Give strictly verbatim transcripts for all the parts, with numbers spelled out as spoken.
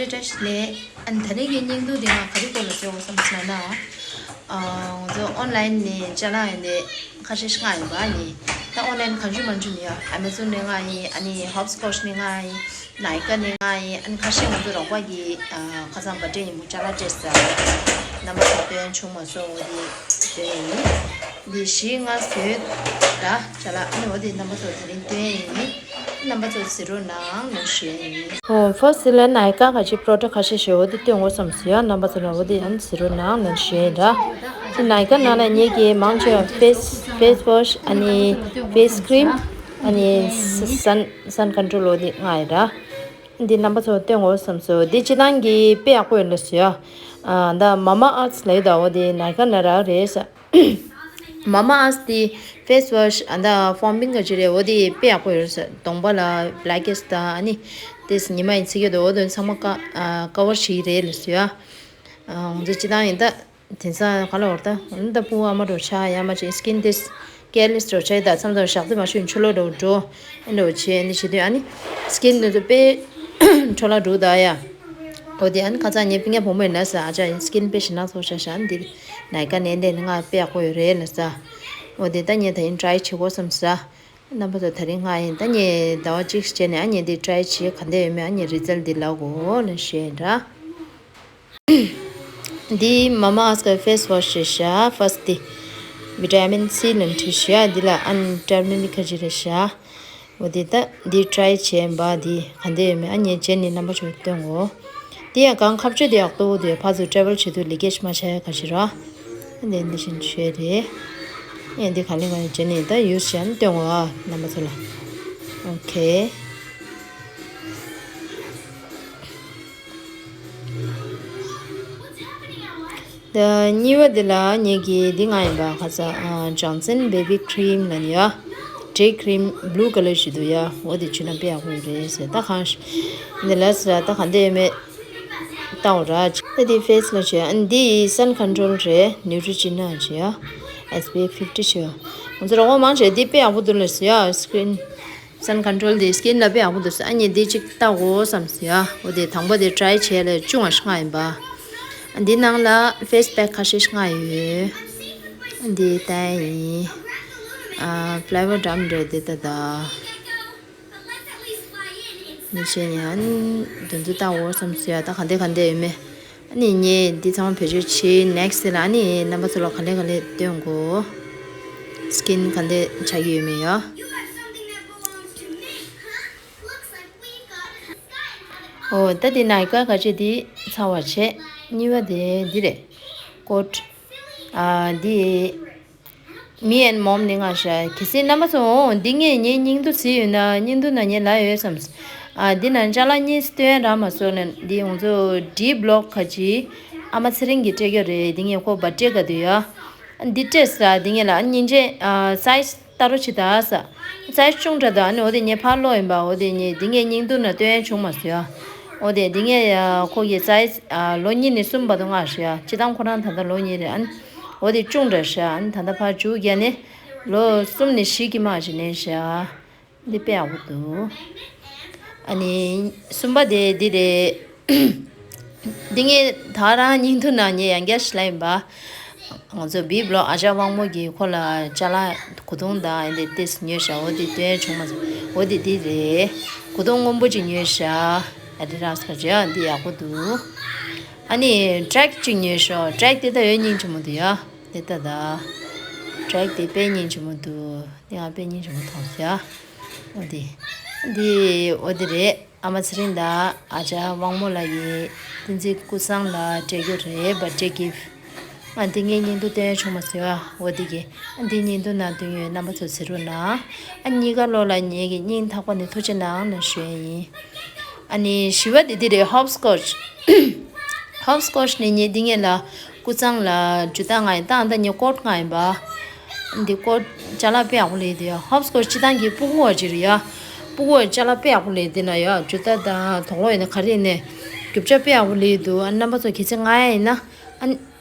བཀྲ་ཤིས་བདེ་ལེགས། ཨ་ནི་ད་རེས་ཀྱི་བརྙན་ཐུང་འདི་ང་ག་རེ་སྐོར་ལ་བཟོས་ཡོད་བསམ་ཟེར་ན། ཨ། ང་ཚོ་ཨོན་ལན་ནས་ཅ་ལག་ཡིན་ཏེ་ཁ་ཤས་ཤིག་མངགས་ཡོད་པ་ཡིན། ད་ཨོན་ལན་གང་བྱུང་མང་བྱུང་མི་ཡོད། ཨ་མེ་ཛོན་ནས་མངགས་ཡིན། ཨ་ནི་ཧོབ་སི་ཀོཆ་ནས་མངགས་ཡིན། ནའི་ཀ་ནས་མངགས་ཡིན། ཨ་ནི་ཁ་ཤས་ང་ཚོ་རོགས་པ་གིས་ཨ། ཁ་སང་བར་ཐི་ཌེ་ཡིན་པ་ཅ་ལག་སྤྲད་ས་རྣམ་པ་ཚོ་སྟོན་བྱུང་མ་སོང་། འོ་དེ་སྟོན་ཡིན། འདི་བཞི་ལྔ་བཟོས་ད་ཅ་ལག་ཨ་ནི་འོ་དེ་རྣམ་པ་ཚོ་དེ་རིང་སྟོན་ཡིན། རྣམ་པ་ཚོ་གཟིགས་རོགས་གནང་ལབ་ཞུ་ཡ་ཡིན། ཨོ། ཧྥར་སི་ལ་ནའི་ཀ་ག་ཅིག་པོ་རོ་ཌག་ཁ་ཤས་ཤིག་འོ་དེ་སྟོན་དགོས་བསམ་སོང་ཡ། རྣམ་པ་ཚོ་ལ་འོ་དེ་ཡང་གཟིགས་རོགས་གནང་ལབ་ཞུ་ཡ་ཡིན་ར། དེ་ནའི་ཀ་ནང་ལ་ངེད་ཀྱིས་མང་ཆེ་བ་ཕེ་སི་ཕེ་སི་ཝོ་ཤི། ཨ་ནི་ཕེ་སི་ཀི་རིམ། ཨ་ནི་སན་སན་ཀོན་ཊོལ་འོ་དེ་མངགས་ཡིན་ར། འདི་རྣམ་པ་ཚོ་སྟོན་དགོས་བསམ་སོང་། འདི་སྤྱིར་བཏང་གི་དཔེ་ཡག་པོ་ཡོད་ལབ་སོང་ཡ། ཨ། ད་མ་མ་ཨར་ཐི་ལབ་ཡོད་ད། འོ་དེ་ནའི་ཀ་ནང་རག་རེད་ས། མ་མ་ཨར་ཐི་དེ་ཕེ་སི་ཝོ་ཤི། ཨ། ད་ཕོམ་བིང་ག་ཅི་རེད། འོ་དེ་དཔེ་ཡག་པོ་ཡོད་ས། གདོང་པ་ལ་བྷི་ལེག་ཧེ་ཌི་ད་ཨ་ནི་དེ་ཉི་མ་ཡིན་ཚིག་ཡོད་དོ། འོ་དེ་ཚང་མ་ཀ་ཨ། ཀ་བར་བྱེད་ཀྱི་རེད་ལབ་སོང་ཡ། ཨ། ང་ཚོ་སྤྱིར་བཏང་ཡིན་ད། དེང་སང་ག་ལ་བར་ད་འོན་ད་སྤུ་གུ་ཨ་མ་འགྲོ་ཆགས་ཡ་མ་ཅིག་སི་ཀིན་དེ་ཀེར་ལེ་སི་འགྲོ་ཆགས་ཡ། ད་མཚམས་མཚམས་ཞག་དུས་མ་ཞུ་ཆུ་ལོག་འགྲོ་འགྲོ་ཨེ་འགྲོ་བྱེད་ཨེ་འདི་བྱེད་དུས་ཨ་ནི་སི་ཀིན་དེ་ཚོ་དཔེ་འཕྲོ་བརླག་འགྲོ་ད་ཡ། འོ་དེ་ཨ་ནི་ཁ་སང་ངའི་སྤུན་ཀྱག་བུ་མོ་ཡིན་ན་ས་ཨ་ཅག་ཡིན་སི་ཀིན་དཔེ་ཞེ་ན་ཚོགས་ཤག་ཤག་འདི་ནའི་ཀ་ནས་འདི་ནི་ང་དཔེ་ཡག་པོ་ཡོད་རེད་ལབ་ས། འོ་དེ་ད་ངས་ད་ཡིན་ཊ་རའི་བྱེད་དགོས་བསམ་ས། རྣམ་པ་ཚོ་དེ་རིང་ང་ཡིན་ད་ངས་ཟླ་བ་གཅིག་བྱས་ནས་ཨ་ངས་འདི་ཊ་རའི་བྱེད་ག་འདྲ་ཡོད་མེད་ཨ་ངས་རི་ཛལ་འདི་ལབ་དགོས་ལབ་ཞུ་ཡིན་ར། འདི་མ་མ་ཨར་ཐི་གི་ཕེ་སི་ཝོ་ཤི་རེད་ཤག་ཕར་སི་ཊི་འདི་བི་ཊ་མིན་སི་ལབ་འདྲ་ཤག་འདི་ལ་ཨན་ཊར་མེ་རིག་ཁ་ཅིག་རེད་ཤག་འོ་དེ་ད་འདི་ཊ་རའི་བྱས་པ་འདི་ག་འདྲ་ཡོད་མེད་ཨ་ངས་བྱས་ནས་རྣམ་པ་ཚོར་སྟོན་གོ། འདི་ཡང་གང་ཁ་བརྗོད་དེ་ཡག་ཏོ་དེ་ཕར་ཚུར་ཊ་རེ་ཝལ་བྱེད་དུས་ལི་ཀེ་ཇི་མ་ཆགས་ཡ་ག་ཞིག་ར། འདི་འདི་བཞིན་བྱས་རེད། ཨེ་འདི་ག་ལེ་ག་ལེ་བྱས་ནས་ད་ཡུ་སི་བྱས་ནས་སྟོན་གོ་ཨ་རྣམ་པ་ཚོ་ལ། ཨོ་ཁེ། ད་གཉིས་པ་འདི་ལ་ངེད་ཀྱི་འདི་མངགས་ཡིན་པ་ཁ་ས་ཨ་ཇོན་སན་བེ་བི་ཁི་རིམ་ལབ་ནི་ཡ། ཌེ་ཁི་རིམ་བྷུ་ལུ་ཀ་ལར་ཞིག་འདུག་ཡ། འོ་དེ་བྱུང་ན་དཔེ་ཡག་པོ་ཡོད་རེད་ཟེར། ད་གང་ཞིག་འདི་ལ་ཟེར་ད་གང་འདི་ཡོད་མེད་ལྟ་འོ་ར། ད་འདི་ཕེ་སི་ལ་བྱས་ཨ་འདི་ཡི་སན་ཀོན་ཊོལ་རེད། ནིའུ་ཊི་ཇི་ན་བྱས་ཡ། ཨེས་པི་ཨེཕ་ཕིབ་ཊི་བྱས་ཡ། ང་ཚོ་རོགས་པ་མང་ཆེ་འདི་དཔེ་ཡག་པོ་འདུག་ལ་ཟེར་ཡ། སི་ཀི་རིན། སན་ཀོན་ཊོལ་དེ་སི་ཀིན་ལ་དཔེ་ཡག་པོ་འདུག་ཟེར། ཨ་ནི་འདི་གཅིག་ལྟ་དགོས་བསམ་ཟེར་ཡ། འོ་དེ་དང་པོ་དེ་ཊ་རའི་བྱས་ལ་ཅུང་ང་ཞིག་མངགས་ཡིན་པ། འདི་ནང་ལ་ཕེ་སི་པེག་ཁ་ཤས་ཤིག་མངགས་ཡོད། འདི་ལྟ་ཡིན། ཨ་ཕི་ལེ་ཝར་འདྲ་མི་འདྲ་འདི་ལྟ་ད། འདི་བྱས་ནས་ཨ་ནི་འདི་ཚོ་ལྟ་དགོས་བསམ་ཟེར་ཡ། ད་ག་འདྲ་ག་འདྲ་ཡོད་མེད། ཨ་ནི་ངས་འདི་ཚང་མ་བེད་སྤྱོད་བྱེད་ནེག་སི་ལ་ཨ་ནི་རྣམ་པ་ཚོ་ལ་ག་ལེ་ག་ལེ་སྟོན་དགོས། སི་ཀིན་ག་འདྲ་ཆགས་ཀྱི་ཡོད་མེད་ཡ། ཨོ་ད་འདི་ནའི་ཀ་ག་ཅི་འདི་ཚར་བ་བྱས། གཉིས་པ་དེ་འདི་རེད། ཀོཊ། ཨ་འདི་མི་ཨེན་མོམ་ནས་མངགས་ཤག་གལ་སྲིད་རྣམ་པ་ཚོ་འོང་འདི་ངས་ངའི་བརྙན་ཐུང་གཟིགས་ཡོད་ན་བརྙན་ཐུང་ནང་ངས་ལབ་ཡོད་བསམ། ཨ་འདི་ནང་ཅ་ལག་གཉིས་སྟོན་རག་མ་སོང་ན་འདི་ང་ཚོ་ཌི་བི་ལོག་ག་ཅི་ཨ་མ་ཚེ་རིང་གིས་སྤྲད་རྒྱུ་རེད། འདི་ངས་ཁོ་བར་ཐི་ཌེ་ག་དུས་ཡ། འདི་སྤྲད་ས་འདི་ངས་ལ་ཉིན་རྗེས་ཨ་སའི་ཛི་ལྟ་རོགས་བྱེད་ད་ས། སའི་ཛི་ཆུང་དྲགས་འདུག་ཨ་ནི་འོ་དེ་ངས་ཕར་ཀློག་ཡིན་པ། འོ་དེ་ངས་འདི་ངས་བརྙན་ཐུང་ནང་སྟོན་ཡ་བྱུང་མ་སོང་ཡ། འོ་དེ་འདི་ངས་ཡ་ཁོ་གི་སའི་ཛི་ཨ་ལོ་གཉིས་ནས་གསུམ་བར་དུ་མངགས་ཤག་སྤྱིར་བཏང་ཁོ་རང་ད་ལྟ་ལོ་གཉིས་རེད། ཨ་ནི་འོ་དེ་ཆུང་དྲགས་ཤག་ཨ་ནི་ད་ལྟ་ཕར་མཇུག་རྒྱག་ནས་ལོ་གསུམ་ནས་བཞི་གི་མ་ཞིག་ནས་ཤག་འདི་དཔེ་ཡག་པོ་འདུག་ཨ་ནི་གསུམ་པ་དེ་འདི་རེད། འདི་ངས་ད་རང་བརྙན་ཐུང་ནང་ངས་ཡང་བསྐྱར་ཞིག་ལབ་ཡིན་པ། ང་ཚོ་བི་བི་ལོག་ཨ་ཅག་དབང་མོ་གིས་ཁོ་ལ་ཅ་ལག་གོས་ཐུང་དང་འདི་ཏིས་ཉོས་ཤག་འོ་འདི་སྟོན་བྱུང་མ་སོང་། འོ་འདི་འདི་རེད། གོས་ཐུང་སྔོན་པོ་ཅིག་ཉོས་ཤག་ཨ་ཌི་ཌ་སི་ག་ཅིག་འདི་ཡག་པོ་འདུག་ཨ་ནི་ཊེག་ཅིག་ཉོས་ཤག་ཊེག་དེ་ད་ཡོད་སྙིང་རྗེ་མོ་འདུག་ཡ། དེ་ད་ད། ཊེག་དེ་དཔེ་སྙིང་རྗེ་མོ་འདུག་དེ་ཡང་དཔེ་སྙིང་རྗེ་མོ་མཐོང་སོང་ཡ། འོ་དེ། འདི་འོ་དེ་རེད། ཨ་མ་ཚེ་རིང་དང་ཨ་ཅག་དབང་མོ་ལགས་ཀྱིས་བསྟན་འཛིན་ཀུན་བཟང་ལ་སྤྲད་རྒྱུ་རེད། བར་ཐི་ཌེ་གིཕ་ཊི། ཨ་འདི་ངས་བརྙན་ཐུང་བསྟན་ཡ་བྱུང་མ་སོང་ཡ། འོ་དེ་གི་ཨ་འདི་བརྙན་ཐུང་ནང་བསྟན་ཡོད། རྣམ་པ་ཚོ་གཟིགས་རོགས་གནང་། ཨ་གཉིས་ཀ་ལོ་ལ་ངེད་ཀྱི་སྙིང་ཐག་པ་ནས་ཐུགས་རྗེ་གནང་ལ་ཞུ་ཡ་ཡིན། ཨ་ནི་བཞི་པ་དེ་འདི་རེད། ཧོབ་སི་ཀོཆ། ཧོབ་སི་ཀོཆ་ནི་ངས་འདི་ངས་ལ་ཀུན་བཟང་ལ་ཇུ་ཏ་མངགས་ཡིན། ད་ཨ་ད་ངས་ཀོཊ་མངགས་ཡིན་པ། འདི་ཀོཊ་ཅ་ལག་དཔེ་ཡག་པོ་ལས་འདི་ཡ། ཧོབ་སི་ཀོཆ་སྤྱིར་བཏང་གི་སྤུ་གུ་བ་ཅིག་རེད་ཡ། སྤུ་གུ་བ་ཅ་ལག་དཔེ་ཡག་པོ་ལས་འདི་ན་ཡ། ཇུ་ཏ་དང་དོག་ལོག་ཡིན་ན་ག་རེ་ཡིན་ནའི་རྒྱུ་ཆ་དཔེ་ཡག་པོ་ལས་འདུག་ཨ་རྣམ་པ་ཚོ་གལ་སྲིད་མངགས་ཡ་ཡིན་ན་ཨ།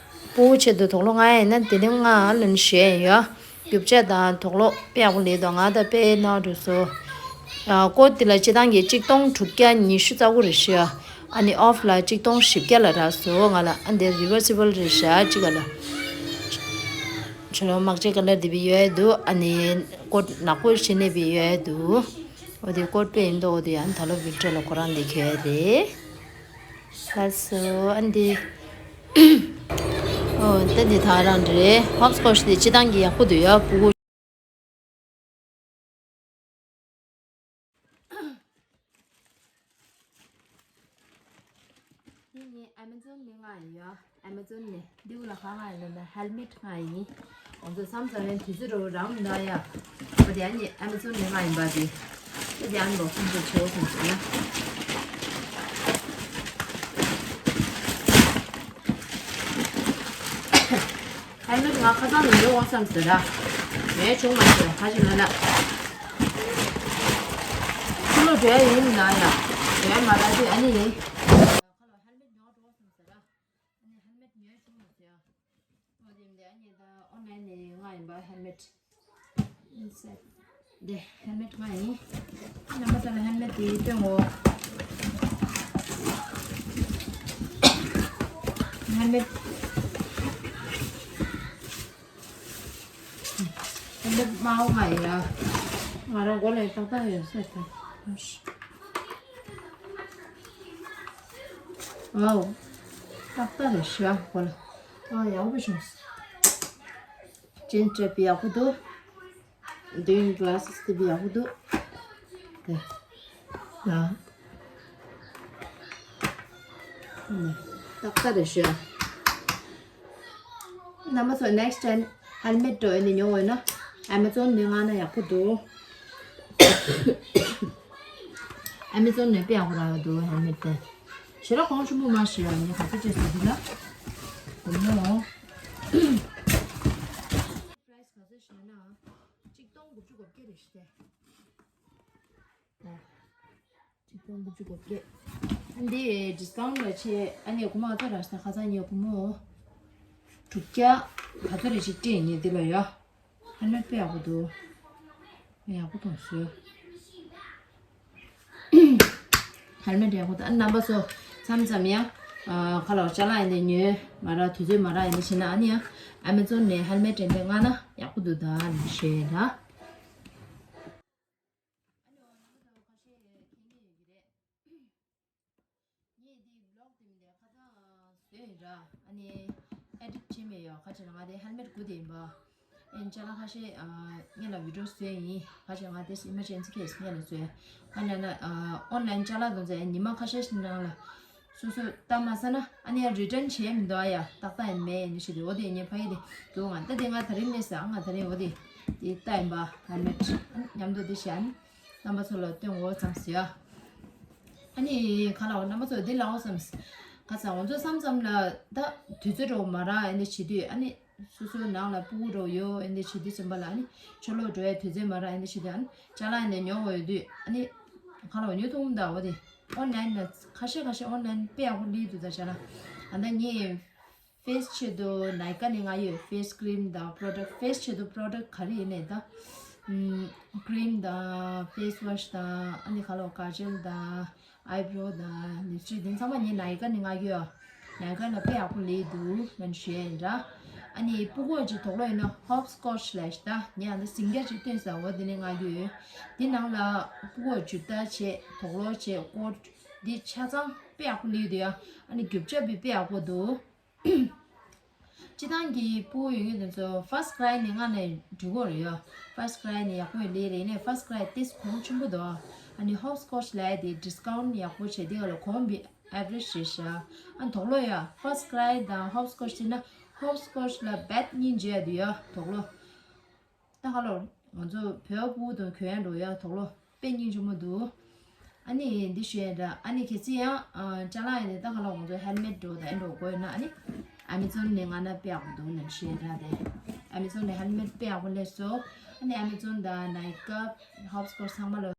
སྤུ་གུ་ཆེད་དུ་དོག་ལོག་མངགས་ཡ་ཡིན་ན་དེ་རིང་མངགས་ལབ་ནས་ཞུ་ཡ་ཡིན་ཡ། རྒྱུ་ཆ་དང་དོག་ལོག་དཔེ་ཡག་པོ་ལས་འདུག་ང་ད་དཔེ་ནོར་འགྲོ་སོང་། ཨ་ཀོཊ་འདི་ལ་སྤྱིར་བཏང་གི་གཅིག་སྟོང་དྲུག་བརྒྱ་ཉི་ཤུ་རྩ་དགུ་རེད་ཤག་ཨ་ནི་ཨོཕ་ལ་གཅིག་སྟོང་བཞི་བརྒྱ་ལ་རག་སོང་། ང་ལ་ཨ་འདི་རི་ཝར་སི་བལ་རེད་ཤག་གཅིག་ག་ལ། ཁྱོད་རང་དམག་ཆས་ཀ་ལར་འདི་བི་ཡོད་ཡ་འདུག་ཨ་ནི་ཀོཊ་ནག་པོ་ཞིག་ནས་བི་ཡོད་ཡ་འདུག་འོ་དེ་ཀོཊ་པས་ཡིན་འདུག་འོ་དེ་ཡང་ད་ལོ་བི་ཀྲ་ལ་ཁོ་རང་འདི་ཁྱེར་རེད། ལགས་སོ། ཨ་འདི། ཨོ་ད་འདི་ད་རང་རེད། ཧོབ་སི་ཀོཊ་འདི་སྤྱི་བཏང་གི་ཡག་པོ་འདུག་ཡ། སྤུ་གུ། འདི་ནི་ཨ་མེ་ཛོན་ནས་མངགས་ཡིན་ཡ། ཨ་མེ་ཛོན་ནས་འདི་བོ་ལ་ག་མངགས་ཡིན་ལབ་ན་ཧེལ་མེཊ་མངགས་ཡིན། ང་ཚོ་མཚམས་མཚམས་ཡང་དུས་ཚོད་འགྲོ་རང་མི་འདུག་ཡ། འོ་དེ་ཨ་ནི་ཨ་མེ་ཛོན་ནས་མངགས་ཡིན་པ་དེ། འོ་དེ་ཨ་ནི་ལོ་ཁོང་ཚོ་བྱེད་འོ་སོང་ཟེར་ན། ཧེལ་མེཊ་ང་ཁ་སང་ནས་ཉོས་འོང་བསམ་ཟེར་ར། ཉོས་བྱུང་མ་ཟེར་ཁ་ཅིག་ང་ལ། ཁུ་ལོ་འགྲོ་ཡ་ཡིན་ན་ཡ། ཉོས་མ་ར་དེ་ཨ་ནི་ཡིན། ཁ་ལོ་ཧེལ་མེཊ་ཉོ་འགྲོ་བསམ་ཟེར་ར། ཨ་ནི་ཧེལ་མེཊ་ཉོས་བྱུང་མ་ཟེར་ཡ། འོ་དེ་མིན་དེ་ཨ་ནི་ད་ཨོན་ལན་ནས་མངགས་ཡིན་པ་ཧེལ་མེཊ། འདི་ཧེལ་མེཊ་མངགས་ཡིན། རྣམ་པ་ཚོ་ལ་ཧེལ་མེཊ་དེ་སྟོན་འོ། ཧེལ་མེཊ། ཧེལ་མེཊ་དམར་པོ་མངགས་ཡིན་ཡ། ང་རང་མགོ་ལ་ཏག་ཏག་ཡོད་ས་རེད། ཨའོ། ཏག་ཏག་རེད་ཤག་མགོ་ལ། ཨ་ཡག་པོ་བྱུང་། ཅན་སྤྲད་པའི་ཡག་པོ་འདུག་འདི་གི་གྷི་ལ་སི་དེ་བི་ཡག་པོ་འདུག་དེ། ཡ། ཏག་ཏག་རེད་ཤག་རྣམ་པ་ཚོ་ནེག་སི་ཊེན་ཧེལ་མེཊ་འགྲོ་ཡོད་ནས་ཉོ་འོས་ན་ཨ་མེ་ཛོན་ནས་མངགས་ན་ཡག་པོ་འདུག་ཨ་མེ་ཛོན་ནས་དཔེ་ཡག་པོ་རག་གི་འདུག་ཧེལ་མེཊ་དེ། ཞེ་དྲག་གོང་ཆེན་པོ་མ་ཞིག་ཡ་ནི་ག་ཚོད་ཅེས་ཟེར་གི་ལ། དེ་ནས་ཨོ། པ་རའེ་སི་ག་ཚོད་ཞེ་ན། གཅིག་སྟོང་དགུ་བཅུ་གོ་བརྒྱད་རེད་ཤག་དེ། ཨ། གཅིག་སྟོང་དགུ་བཅུ་གོ་བརྒྱད། ཨ་འདི་ཌིས་ཀའུན་ཊི་ལ་ཆེ་ཨ་ནི་སྒོར་མོ་ཨ་ཙ་རག་ས་ཁ་སང་ཉིན་སྒོར་མོ་དྲུག་བརྒྱ་ག་ཚོད་རེ་ཞིག་སྤྲད་ཡིན་འདི་ལ་ཡ། ཧེལ་མེཊ་དཔེ་ཡག་པོ་འདུག་ཡག་པོ་མཐོང་སོང་། ཧེལ་མེཊ་ཡག་པོ་འདུག་ཨ་རྣམ་པ་ཚོ་མཚམས་མཚམས་ཡ། ཁ་ལོ་ཅ་ལག་ཡིན་ནས་ཉོས་མ་རག་དུས་ཚོད་མ་རག་ཡིན་ནས་བྱས་ན་ཨ་ནི་ཡ། ཨ་མེ་ཛོན་ནས་ཧེལ་མེཊ་དེ་འདྲ་མངགས་ན་ཡག་པོ་འདུག་ད་ནི་བཤད་ད། ཨ་ནི་འོ་ནང་དུ་ཁ་ཤས་མཁྱེན་གྱི་ཡོད་ཀྱི་རེད། ངས་འདི་བི་ལོག་དེ་མིན་དེ་ཁ་སང་བཟོས་ཡིན་ར། ཨ་ནི་ཨེ་ཌིཊ་བྱས་མེད་ཡོད། ཁ་ཅིག་ལ་ང་དེ་ཧེལ་མེཊ་དགུ་དེ་ཡིན་པ། ཨེ་ཅ་ལག་ཁ་ཤས་ཨ་སྔོན་ལ་བི་ཌིའོ་བཟོས་ཡིན། ཁ་ཅིག་ང་དེ་ཨི་མར་ཇེན་སི་ཁེ་སི་སྔོན་ལ་བཟོས། ཨ་ན་ན་ཨ་ཨོན་ལན་ཅ་ལག་དང་བཟོས་ཉི་མ་ཁ་ཤས་ཤིག་ནང་ལ་སོ་སོ་ལྟ་མ་ས་ན་ཨ་ནི་ཡང་རི་ཊན་བྱས་མི་འདུག་ཨ་ཡ་ཏག་ཏག་ཡིན་མེད་ཡིན་ཞེས་དེ་འོ་དེ་ངས་ཕ་ཡི་དེ་འདུག་ང་ད་དེ་ང་ད་རིང་ནས་ཟ་ང་ད་རིང་འོ་དེ་དེ་ལྟ་ཡིན་པ་ཧེལ་མེཊ་མཉམ་དུ་དེ་བྱས་ཨ་ནི། རྣམ་པ་ཚོ་ལ་སྟོན་འོ་ཙམ་ཟེར་ཡ། ཨ་ནི་ག་ལ་འོ་རྣམ་པ་ཚོ་འདི་ལ་འོ་ཙམ། ག་ས་ང་ཚོ་མཚམས་མཚམས་ལ་ད་དུས་ཚོད་འགྲོ་མ་རག་ཨ་ནི་བྱེད་དུས་ཨ་ནི་སོ་སོའི་ནང་ལ་སྤུ་གུ་འགྲོ་ཡོད་ཨ་ནི་བྱེད་དུས་ཙམ་པ་ལ་ཨ་ནི་ཕྱི་ལོགས་འགྲོ་ཡ་དུས་ཚོད་མ་རག་ཨ་ནི་བྱེད་དུས་ཨ་ནི་ཅ་ལག་ཨ་ནི་ཉོ་འོ་ཡོད་དུས་ཨ་ནི་ག་ལ་འོ་ཉོ་ཐུབ་མི་འདུག་འོ་དེ་ཨོན་ལན་ལ་ཁ་ཤས་ཁ་ཤས་ཨོན་ལན་དཔེ་ཡག་པོ་སླེབས་འདུག་ད་ཅ་ལག་ཨ་ད་ངས། ཕེ་སི་ཆེད་དུ་ནའི་ཀ་ནས་མངགས་ཡོད། ཕེ་སི་ཀི་རིམ་དང་པོ་རོ་ཌག་ཕེ་སི་ཆེད་དུ་པོ་རོ་ཌག་ག་རེ་ཡིན་ནའི་ད། ཨམ། ཀི་རིམ་དང་ཕེ་སི་ཝ་ཤི་དང་ཨ་ནི་ཁ་ལོ་ཀ་ཇལ་དང་ཨའི་བྷོ་རོ་དང་ལིབ་སི་ཊིག་དེ་ཚང་མ་ངས་ནའི་ཀ་ནས་མངགས་ཡོད། ནའི་ཀ་ལ་དཔེ་ཡག་པོ་སླེབས་འདུག་ལབ་ནས་ཞུ་ཡ་ཡིན་ར། ཨ་ནི་སྤུ་གུ་ཅིག་དོགས་པ་ཡོད་ན་ཧོབ་སི་ཀོ་ཆི་ལབ་ཤག་ད་ངས་ཨ་ནི་ཟིང་རྒྱ་ཅིག་སྟོན་ས་འོ་དེ་ནས་མངགས་ཡོད། དེ་ནང་ལ་སྤུ་གུ་ཇུ་ཏ་བྱས་དོགས་ལོག་བྱས་ཀོཊ་འདི་ཆ་ཚང་དཔེ་ཡག་པོ་སླེབས་འདུག་ཡ། ཨ་ནི་རྒྱུ་ཆ་དཔེ་དཔེ་ཡག་པོ་འདུག་སྤྱི་བཏང་གི་སྤུ་གུ་ཡོད་མཁན་དེ་ཚོ་ཕར་སི་ཀྲའི་ནས་མངགས་ནས་འགྲིག་གི་རེད་ཡ། ཕར་སི་ཀྲའི་ནས་ཡག་པོ་ཡོད་ལེ་རེད་ནས་ཕར་སི་ཀྲའི་ཏིས་གོང་ཆེན་པོ་འདུག་ཨ་ནི་ཧོབ་སི་ཀོ་ཆི་ལབ་ཡ་དེ་ཌིས་ཀའུན་ཊི་ཡག་པོ་བྱས་དེ་ག་ལ་གོང་བི་ཨེ་ཝ་རེཇ་རེད་ཤག་ཨ་དོགས་ལོག་ཡ་ཕར་སི་ཀྲའི་དང་ཧོབ་སི་ཀོ་ཆི་བྱས་ན་ཧོབ་སི་ཀོ་ཆི་ལ་བེད་སྙིང་རྗེ་ཡ་འདུག་ཡ་དོགས་ལོག་ད་ག་ལོར་ང་ཚོ་བོད་སྤུ་གུ་དང་གྱོན་ཡ་འགྲོ་ཡ་དོགས་ལོ་དཔེ་སྙིང་རྗེ་མོ་འདུག་ཨ་ནི་འདི་ཞུ་ཡ་འདྲ་ཨ་ནི་གལ་སྲིད་ཡང་ཅ་ལག་ཡིན་ནི་ད་ག་ལོར་ང་ཚོ་ཧེལ་མེཊ་འགྲོ་དང་ཨེ་འགྲོ་དགོས་ཡོད་ན་ཨ་ནི་ཨ་མེ་ཛོན་ནས་མངགས་ན་དཔེ་ཡག་པོ་འདུག་ནས་ཞུ་ཡ་འདྲ་དེ་ཨ་མེ་ཛོན་ནས་ཧེལ་མེཊ་དཔེ་ཡག་པོ་སླེབས་སོང་། ཨ་ནི་ཨ་མེ་ཛོན་དང་ནའི་ཀ་ཧོབ་སི་ཀོ་ཆི་ཚང་མ་ལ་